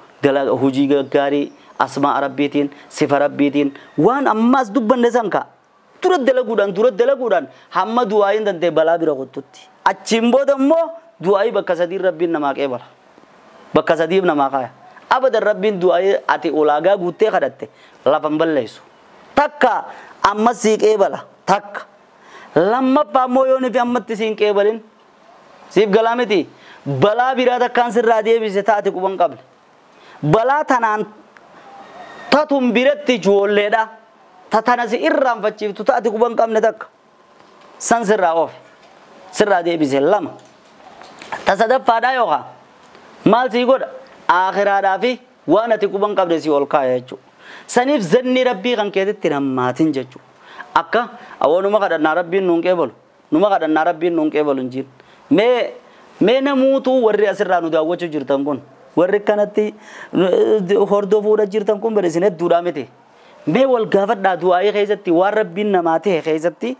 hojii gaggaarii asmaa Rabbiitiin sifa Rabbiitiin waan ammaas dubbanne san ka'a. Dura dalaguudhaan hamma du'aa'iin danda'e balaa bira kuttutti. Achiin booda immoo du'aa'ii bakka sadiin Rabbiin namaa qeebala. Bakka sadiif namaa kaaya. Abadan Rabbiin du'aa'ii ati ulaagaa guuttee kadhatte lafa hin balleessu. Takka ammas sii qeebala takka. Lammaffaa immoo yoo nuti ammatti siin qeebalin siif galaa miti balaa biraa takkaan sirraa deebise taate quban qabne. Balaa tanaan tatuun biratti ijoolleedha. Tatana si irraanfachiiftu taate quban qabne takka. San sirraa oofe. Sirraa deebise lama. Ta sadaffaadhaa yookaan maal sii godha? Aakhiraadhaa fi waan ati quban qabne si ol kaaya jechuudha. Saniif zanni Rabbii kan keetitti hammaatin jechuudha. Akka awwaanuma kadhannaa Rabbiin nuun qeebalu. Numa kadhannaa Rabbiin nuun qeebalu hin jiru. Mee namuutuu warri asirraa nu daawwachuu jirtan kun warri kanatti hordofuudha jirtan kun bari isin hedduudhaa miti. Mee wal gaafadhaa du'aa'ii keessatti waan Rabbiin namaa ta'e keessatti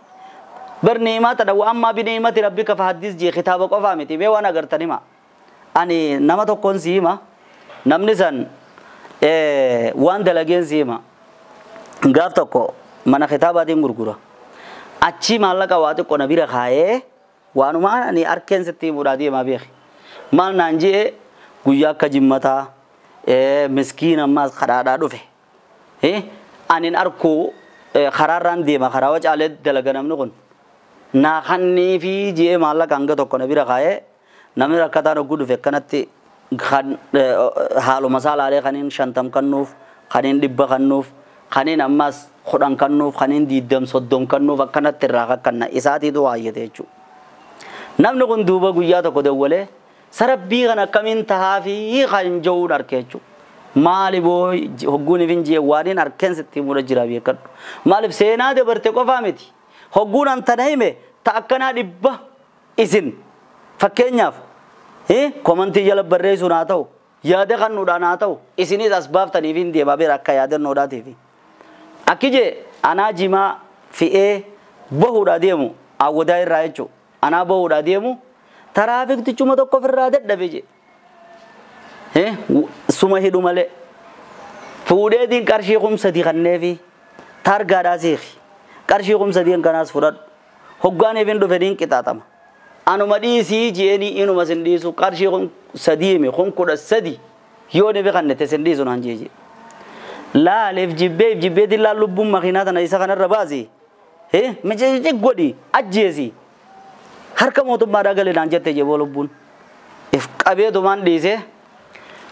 bar ni'imaa tadha waan ammaa bini'imati Rabbi kafa haddis jee kitaaba qofaa miti mee waan agartan hima. Ani nama tokkoon si hima namni san waan dalageen si hima. Gaaf tokko mana kitaabaatiin gurgura. Achi maallaqa waa xiqqoo na bira kaayee waanuma ani harkeen sitti himuudhaa deemaa beeki. Maal naan jee guyyaa akka jimmataa miskiin ammaas karaadhaa dhufe. Anin arkuu karaarraan deema karaa wacaalee dalaga namni kun. Naa kannii fi jee maallaqa hanga tokko na bira kaayee namni rakkataan hogguu dhufe akkanatti kan haaluma isaa laalee kaniin 50 kennuuf kaniin 100 kennuuf kaniin ammaas 10 kennuuf kaniin 20 30 kennuuf akkanatti irraa kakkanna isaatiitu waayyate jechuudha. Namni kun duuba guyyaa tokko dawwalee sarabbii kan akkamiin tahaa fi kan jiruun arke jechuudha. Maali boo hogguun ifin jee waaniin arkeen sitti himuudha jira beekadhu. Maaliif seenaa dabarte qofaa miti. Hogguun an tana hime ta akkanaa 100 isin fakkeenyaaf komantii jala barreessuun haa ta'u yaada kennuudhaan haa ta'u isinis as baaftaniif hin deemaa beera akka yaadannoodhaatiif. Akki jee anaa jimaa fe'ee bahuudhaa deemu awwadaa irraa jechuudha. Anaa bahuudhaa deemu taraafiktichuma tokko ofirraa dadhabe je. Suma hidhu malee. Fuudheetiin qarshii 3000 kanneefi taargaadhaa seeqi. Qarshii 3000 kanaas fudhadhu. Hoggaaniif hin dhufe niin qixaaxama. Anuma dhiisii je'anii inuma sin dhiisu qarshii 3000 hime 13,000 yoo ni beekannete sin dhiisu naan jeeje. Laaleef jibbeef jibbeetiin laal lubbuun makiinaa tana isa kanarra baasi. Miceecici godhi ajjeesi. Harka mootummaadhaa galee naan jette jeboo lubbuun. If qabeetumaan dhiisee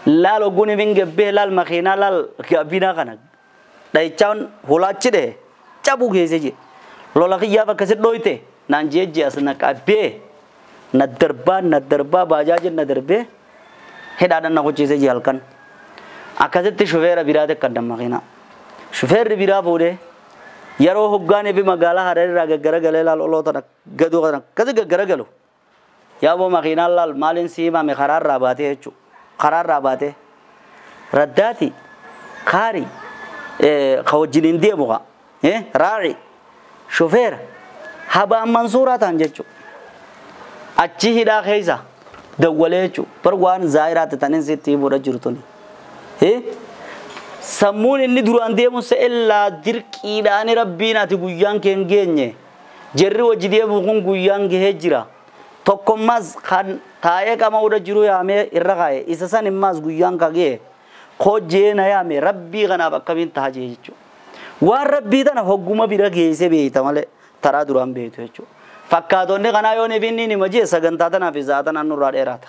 laal hogguun hin gabbee laal makiinaa laal gabbinaa kana dhahichaan hulaachi dhee cabuu geesse je. Lola kiyyaaf akkasi dhooyte naan jeejje as na qabee na darbaa baajaajin na darbee hidhaadhaan na qochiise je halkan. Akkasitti shufeera biraa takkan makiinaa. Shufeerri biraa fuudhee yeroo hoggaanii fi magaalaa Harar irraa gaggaragalee laal oloo tana gadoo kana akkasi gaggaragalu. Yaaboo makiinaan laal maaliin si himame karaarraa baatee jechuudha. Karaarraa baatee raddaati kaari ka wajjin hin deemu ka raaci shufeera habaan mansuuraa ta'an jechuudha. Achi hidhaa keessa dawwalee jechuudha. Bar waan zaayiraatti tanin sitti himuudha jiru tuni. Sammuun inni duraan deemu se'ellaa dirqiidhaan rabbiin ati guyyaan kee hin geenye. Jarri wajji deemu kun guyyaan gahee jira. Tokkommaas kan taa'ee qama'uudha jiru yaamee irra kaa'e. Isa san immaas guyyaan ka ga'e hojjee na yaame rabbii kanaaf akkamiin ta'a jee jechuudha. Waan rabbii tana hogguma bira geessee beeyta malee taraa duraan beeytu jechuudha. Fakkaatonni kanaa yoo inni nima jee sagantaa tanaaf isaa tanaan nurraa dheeraata.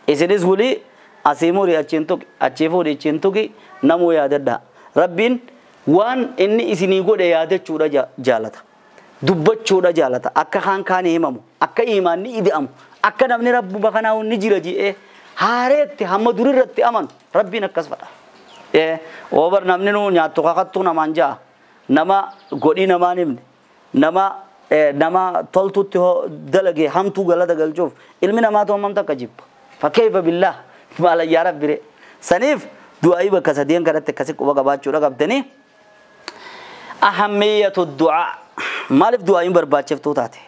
Isinis wulii asii murii achiin tuqi achii fuudhi achiin tuqi namuu yaadadha. Rabbiin waan inni isinii godhe yaadachuudha jaalata. Dubbachuudha jaalata. Akka kaan kaanii himamu akka imaanni ida'amu akka namni rabbuma kanaa ni jira je'ee haareetti hamma durirratti amanu rabbiin akkas fadha. Oobar namni nu nyaattu kakattuu namaan ja'a. Nama godhii namaan himne nama toltutti dalage hamtuu galata galchuuf ilmi namaa toomamta akka jibba. Fakkeeffa billaah maal yaa rabbi ree. Saniif du'aayii bakka sadeen kanatti akkasi quba qabaachuudha qabdanii. Ahammiyatu du'aa. Maaliif du'aayiin barbaachiftuu taate?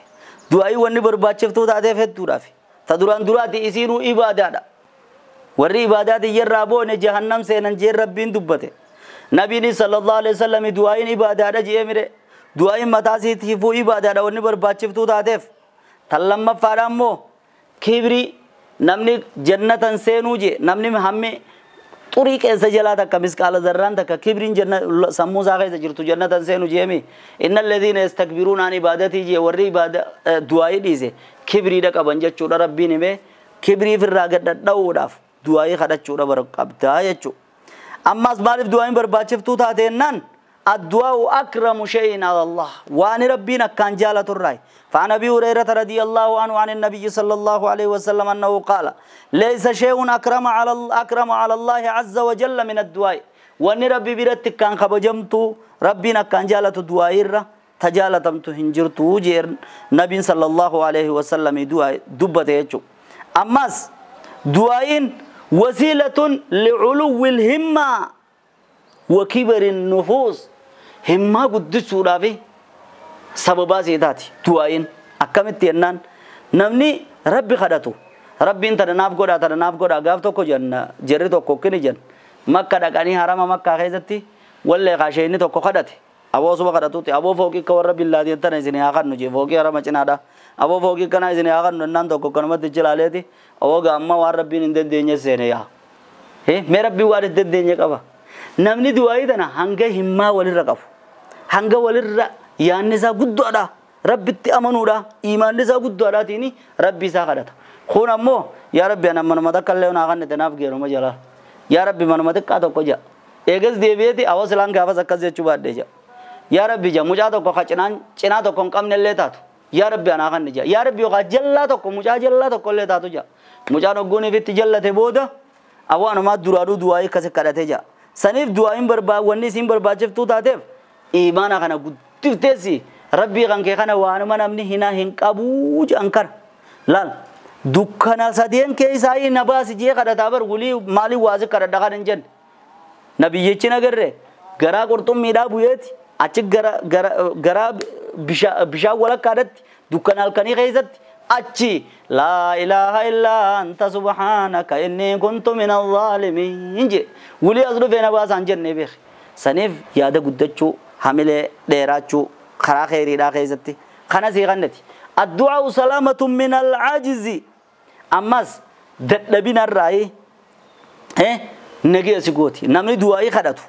Du'aayii wanni barbaachiftuu taateef hedduudhaaf. Ta duraan duraati isiinuu ibaadaadha. Warri ibaadaati yerraa boone jahannam seenan jeen rabbiin dubbate. Nabiin sallallahu alaihi wasallam du'aayiin ibaadaadha jee mire. Du'aayiin mataa isiitiifuu ibaadaadha wanni barbaachiftuu taateef. Tan lammaffaadha immoo kibrii namni jannatan seenuu jee namni hammi xurii keessa jalaa takka misqaala zarraan takka kibriin sammuu isaa keessa jirtu jannatan seenu jeemi. Inna alladhiina yastakbiruuna an ibaadatii jee warri ibaada du'aayii dhiise kibriidha qaban jechuudha rabbiin himee kibrii ofirraa gad dhadha'uudhaaf du'aayii kadhachuudha qabdaa jechuudha. Ammas maaliif du'aayiin barbaachiftuu taateennaan الدعاء أكرم شيء على الله وأن ربنا كان جالة الرأي. فعن أبي هريرة رضي الله عنه عن النبي صلى الله عليه وسلم أنه قال ليس شيء أكرم على الله عز وجل من الدعاء. وأن ربي برتك كان خبجمت ربنا كان جالة الدعاء تجالتمت هنجرت وجير نبي صلى الله عليه وسلم دعاء دبته. أماس دعاء وسيلة لعلو الهمة وكبر النفوس. همة قدسورا في سببا سيداتي دعائين أكملت ينان نمني ربي خدته ربي انت ناف قدا تناف قدا قافتو كو جن جريتو كو كني جن مكة دقاني حرام مكة خيزتي ولا خاشيني تو كو خدتي أبو سبا خدتو تي أبو فوقي كور ربي الله دي انت نزني آخر نجي فوقي حرام چنادا أبو فوقي كنا نزني آخر ننان تو كو كنمت جلالتي أبو غاما وار ربي نندن دينه سينه يا هي مي ربي وارد دينه قبا namni du'aayii tana hanga himmaa walirra qabu hanga walirra yaanni isaa guddaadha rabbitti amanuudha imaanni isaa guddaadhaatiin rabbi isaa kadhata. Kun ammoo yaa rabbi ana manuma takka illee naa kannete naaf geeruma jalaa yaa rabbi manuma xiqqaa tokko ja'a eegas deebi'eeti awwa silaan gaafas akkas jechuu baadhee ja'a yaa rabbi ja'a mucaa tokko ka cinaa tokko hin qabne illee taatu yaa rabbi anaa kanne ja'a yaa rabbi yookaan jallaa tokko mucaa jallaa tokko illee taatu ja'a mucaan hogguun ifitti jallate booda awwa anumaa duraanuu du'aayii akkasi kadhate ja'a. Saniif du'aayin wanni isin barbaachiftuu taateef imaana kana guddifteessi rabbii kan kee kana waanuma namni hinaa hin qabuu jedhan kana laal dukkana sadeen keessaa na baasi jee kadhataa bar wulii maaliin waasi kadhadha kan hin jenne nabiyyichi nagarre garaa qurxummiidhaa bu'eeti Achi gara gara gara bishaan walakkaadhatti dukkana halkanii keessatti achi laa ilaaha illaa anta subhaanaka inni kuntu min alzaalimiin je wulii as dhufee na baasaan jennee beeki. Saniif yaada guddachuu hamilee dheeraachuu karaa kheyriidhaa keessatti kana sii kannati. Addu'aa'u salaamatun min al'aajizi ammas dadhabinarraayi nagee si gooti namni du'aa'ii kadhatu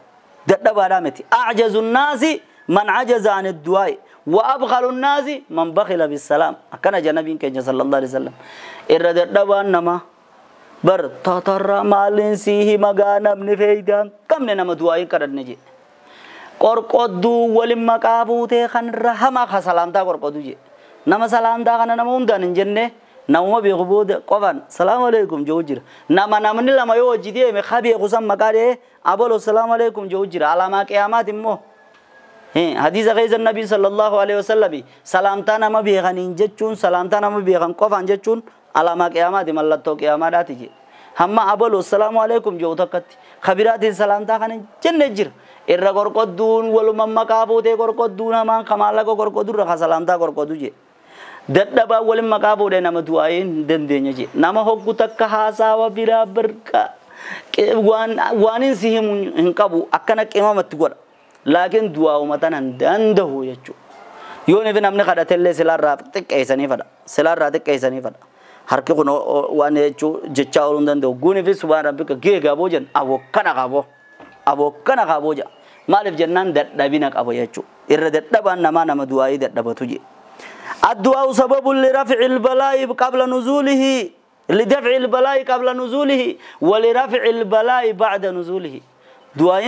dadhabaadhaa miti. A'jazu nnaasi man ajaza an addu'aa'i wa abkhalu nnaasi man bakhila bissalaam akkana jedha nabiin keenya sallallahu alaihi wasallam. Irra dadhabaan nama bar tatarra maaliin sii himagaa namni feeydaan qabne nama du'aa'ii kadhanne jedhe. Qorqodduu walin maqaa fuutee kan irra hamaa ka salaamtaa qorqoddu jedhe. Nama salaamtaa kana nama hundaan hin jenne namuma beeku booda qofaan salaamu alaikum jedhu jira. Nama namni lama yoo hojii deeme ka beeku san maqaa dhahee abalo salaamu alaikum jedhu jira. Alaamaa qiyaamaati immoo. Hadiisa keessa nabii sallallahu alaihi wasallam salaamtaa nama beekaniin jechuun salaamtaa nama beekan qofaan jechuun alaamaa qiyaamaati mallattoo qiyaamaadhaati jedhe. Hamma abalo salaamu alaikum jedhu takkatti kabiraatiin salaamtaa kana jenne jira. Irra qorqodduun waluma maqaa fuutee qorqodduu namaan ka maallaqa qorqoddurra ka salaamtaa qorqoddu jedhe. Dadhabaa walin maqaa fuudhee nama du'aa'ee hin dandeenye jedhe. Nama hoggu takka haasawa biraa birqa waan hin si himu hin qabu akkana qimamatti godha. Laakiin du'aa'uma tana hin danda'u jechuudha. Yoo nufi namni kadhatellee silaarraa xiqqeessanii fadha. Silaarraa xiqqeessanii fadha. Harki kun waan jechuu jechaa ooluu hin danda'u. Guunii fi subhaan rabbika geegaa boo jenna abokkana qaboo. Abokkana qaboo jedha. Maaliif jennaan dadhabina qaba jechuudha. Irra dadhabaan namaa nama du'aa'ii dadhabatu jedhe. الدعاء سبب لرفع البلاء قبل نزوله لدفع البلاء قبل نزوله ولرفع البلاء بعد نزوله. دعاء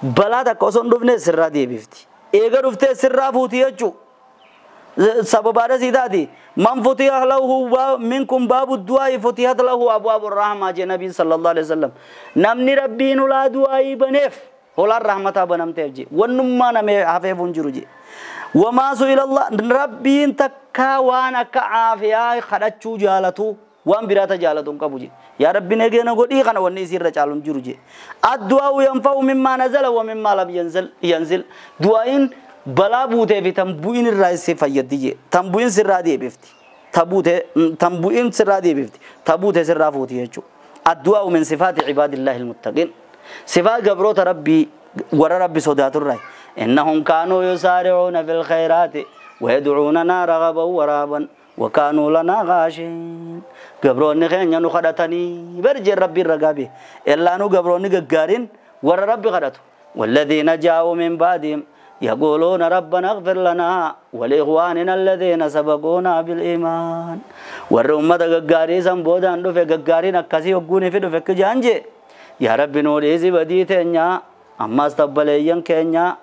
بلاء تكوسون دفنه سرا دي بيفتي ايغا دفته سرا فوتي يجو سبب هذا سيداتي من فتح له منكم باب الدعاء فتحت له ابواب الرحمه جه نبي صلى الله عليه وسلم. نمني ربي نولا دعاء بنف هولا رحمتا بنمته جي ونما نمي حفيفون جرو جي وما سئل الله ربي تكا وانا كعافيا خدچو جالتو وان براتا جالتو قبوجي يا ربي نغينا غدي خنا وني سير چالون جروجي. الدعاء ينفع مما نزل ومما لم ينزل ينزل. دعاء بلا بوته في تنبوين الرئيس فيدي تنبوين سرادي بيفتي تبوته تنبوين سرادي بيفتي تبوته سرافوتي يجو. الدعاء من صفات عباد الله المتقين صفات قبروت ربي ورا ربي صدات الرأي إنهم كانوا يسارعون في الخيرات ويدعوننا رغبا ورهبا وكانوا لنا خاشعين. قبروني خين نخدتني برج ربي الرقابي إلا نو قبروني قارين ورا ربي خدته. والذين جاءوا من بعدهم يقولون ربنا اغفر لنا ولإخواننا الذين سبقونا بالإيمان. ور أمة قاري سنبودان دفع قارين أكاسي وقوني في دفع كجانجي يا ربي نوريزي بديتين أما استقبلين كينيا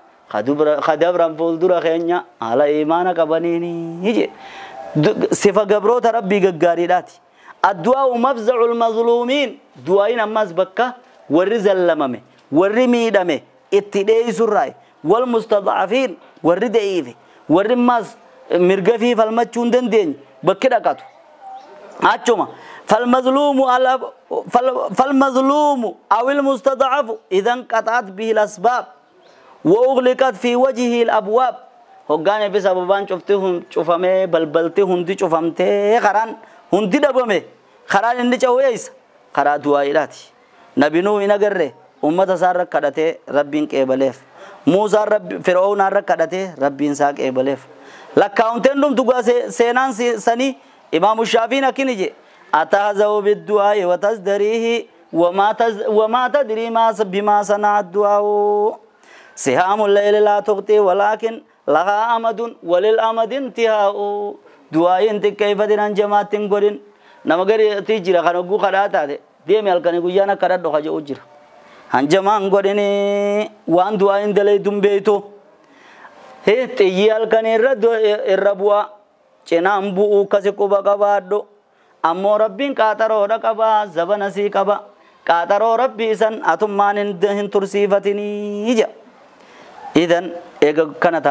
خدبرا فولدرا خينيا على إيمانك بنيني يجي صفة قبروت ربي قاريداتي. الدعاء مفزع المظلومين دعائين أماس بكة ورزل لممي ورميدمي اتداي سراي والمستضعفين وردئيفي ورماس مرقفي فالمتشون دندين بكرة كاتو أتشوما فالمظلوم على فالمظلوم أو المستضعف إذا انقطعت به الأسباب وأغلقت في وجهه الأبواب. هقاني في سببان شفتهم شوفمي بلبلتي هندي شوفمتي خران هندي دبمي خران إني شويس خرا دعائلاتي نبي نوح نجره أمة سار كدته ربين كبلف موسى رب فرعون ركدته ربين ساق كبلف لكاونتين دم تقول سينان سني إمام الشافعي نكني أتهزأ بالدعاء وتزدريه وما تدري ما بما صنع الدعاء. سهام الليل لا تغطي ولكن لها أمد وللأمد انتهاء. دعاء انت كيف دينان جماعة قرين نمغري تيجي لخانو قو خداتا دي ديمي الكني قيانا كرد خجو أجر هنجمان قريني وان دعاء اندلي دم بيتو هي تيجي الكني الربوا چنام بؤو كسي قبا قبادو أمو ربين قاترو رقبا زبنسي قبا قاترو ربي سن أتمان هن ترسيفتني جا. إذن إيغا كانت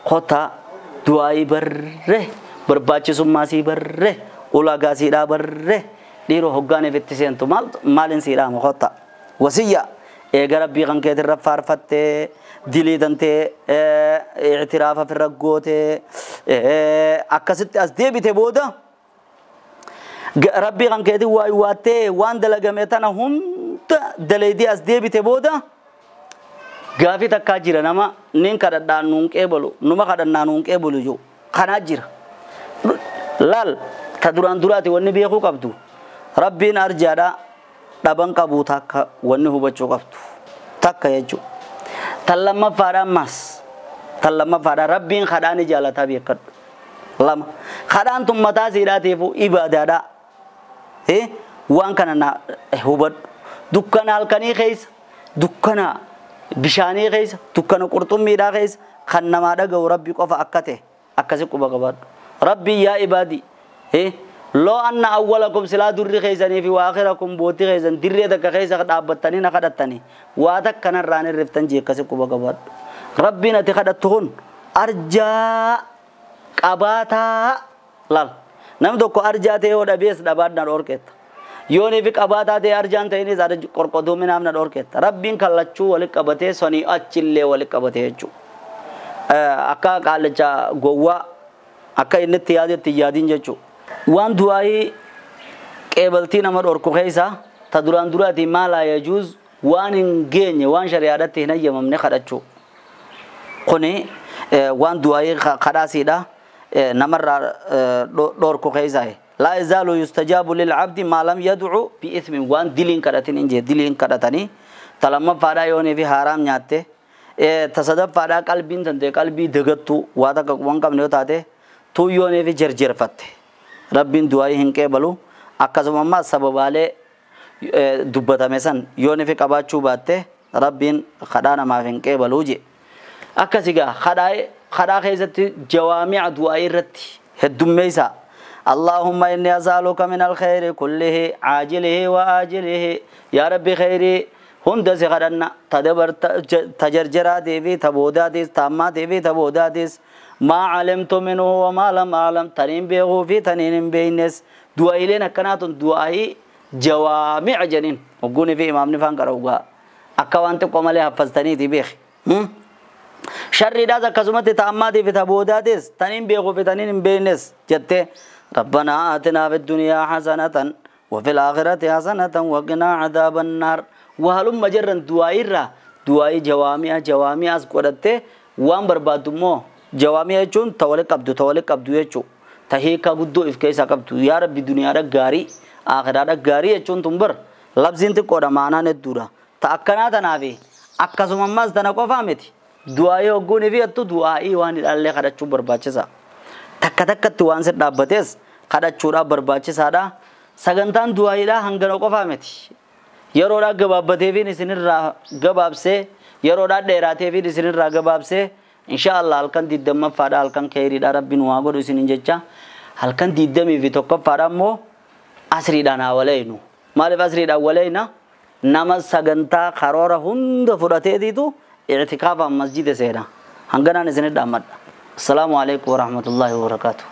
خطا دعائي بره برباچسummaa sii barre ulaagaa siidhaa barre dhiiroo hoggaaniif itti seentu maalin siidhaama kotta wasiyya Eega rabbii kan keetirra faarfattee diliitantee ictiraafa firra gootee akkasitti as deebite booda rabbii kan keetii waa waattee waan dalagame tana hunda daleedii as deebite booda gaafii takkaa jira nama nin kadhadhaan nuun qeebalu numa kadhannaa nuun qeebalu jiru kanaa jira. Laal ta duraan duraati wanni beekuu qabdu rabbiin arjaadha dhaban qabu takka wanni hubachuu qabdu takka jechuudha. Tan lammaffaadha ammas tan lammaffaadha rabbiin kadhaa ni jaalataa beekadhu. Lama kadhaan tun mataa siidhaatiifu ibaadaadha. Waan kana na hubadhu dukkana halkanii keessa dukkana bishaanii keessa dukkana qurxummiidhaa keessa kan namaa dhaga'u rabbi qofa akka ta'e akkasi quba qabaadhu. Rabbi yaa ibaadi loo anna awwalakum silaa durri keessanii fi waakhirakum bootti keessan dirree takka keessa dhaabbattanii na kadhattanii waa takka narraan hirriftan jee akkasi quba qabaadhu. Rabbiin ati kadhattu kun arjaa qabaataa laal namni tokko arjaa ta'e yoo dhabees dhabaad na dhorkeetta. Yoonii fi qabaataa ta'e arjaan ta'inis qorqoduuminaaf na dhorkeetta. Rabbiin kallachuu walitti qabatee sanii achillee walitti qabatee jechuudha. Akka qaallicha gowwaa akka inni itti yaadetti hin yaadin jechuudha. Waan du'aayii qeebaltii nama dhorku keessa ta duraan duraati maa laa yajuuz waan hin geenye waan shari'aadhaatti hin hayyamamne kadhachuu. Kuni waan du'aayii kadhaasiidha namarraa dhorku keessa. Laa yazaalu yustajaabu lil'abdi maa lam yad'u bi'ithmin waan diliin kadhatin hin jee diliin kadhatanii ta lammaffaadhaa yoonii fi haaraam nyaatte ta sadaffaadhaa qalbiin tantee qalbii dagattuu waa takka quban qabne yoo taate tuuyyoonii fi jerjerfatte. Rabbiin du'aayii hin qeebalu akkasuma ammaa sababaalee dubbatame san yoonii fi qabaachuu baatte rabbiin kadhaa namaaf hin qeebaluu je. Akkasi gaa kadhaa keessatti jawaami'a du'aayii irratti heddummeessa. Allahumma inni as'aluka min alkhayri kullihi caajilihi wa aajilihi yaa rabbi khayrii hunda si kadhanna ta jarjaraatii fi ta boodaatiis ta ammaatii fi ta boodaatiis maa calimtu minhu wamaa lam aclam taniin beekuu fi taniin hin beeynes du'aayileen akkanaa tun du'aayii jawaami'a jedhin hogguunii fi imaamni faan qara'u gaa akka waan xiqqoo malee haffaztaniiti beeki. Sharriidhaas akkasumatti ta ammaatii fi ta boodaatis taniin beekuu fi taniin hin beeynes jettee ربنا آتنا في الدنيا حسنة وفي الآخرة حسنة وقنا عذاب النار وهلم جرا دعائرا دعائي جوامع جوامع أسقرته وان بربادمو جوامع يجون تولي قبضو تولي قبضو يجو تهيكا قدو إفكيسا قبضو يا ربي دنيا رغاري آخرة رغاري يجون تنبر لفظين تقودا معنا ندورا تأكنا تنافي أكسو مماز تنقو فامتي دعائي وقوني في أتو دعائي وان اللي خدتشو برباچسا takka takkatti waan si dhaabbates kadhachuudhaaf barbaachisaadha. Sagantaan du'aayiidhaa hangana qofaa miti. Yeroodhaa gabaabbateefiin isinirraa gabaabsee yeroodhaa dheeraateefiin isinirraa gabaabsee insha Allah halkan 20ffaadha halkan keeriidha rabbiin waa godhu isinin jecha halkan 21ffaadha immoo asriidhaan haa waleynu. Maaliif asriidhaan waleyna? Nama sagantaa karoora hunda fudhateetiitu ictikaafaan masjida seena. Hanganaan isinit dhaammadha. السلام عليكم ورحمة الله وبركاته.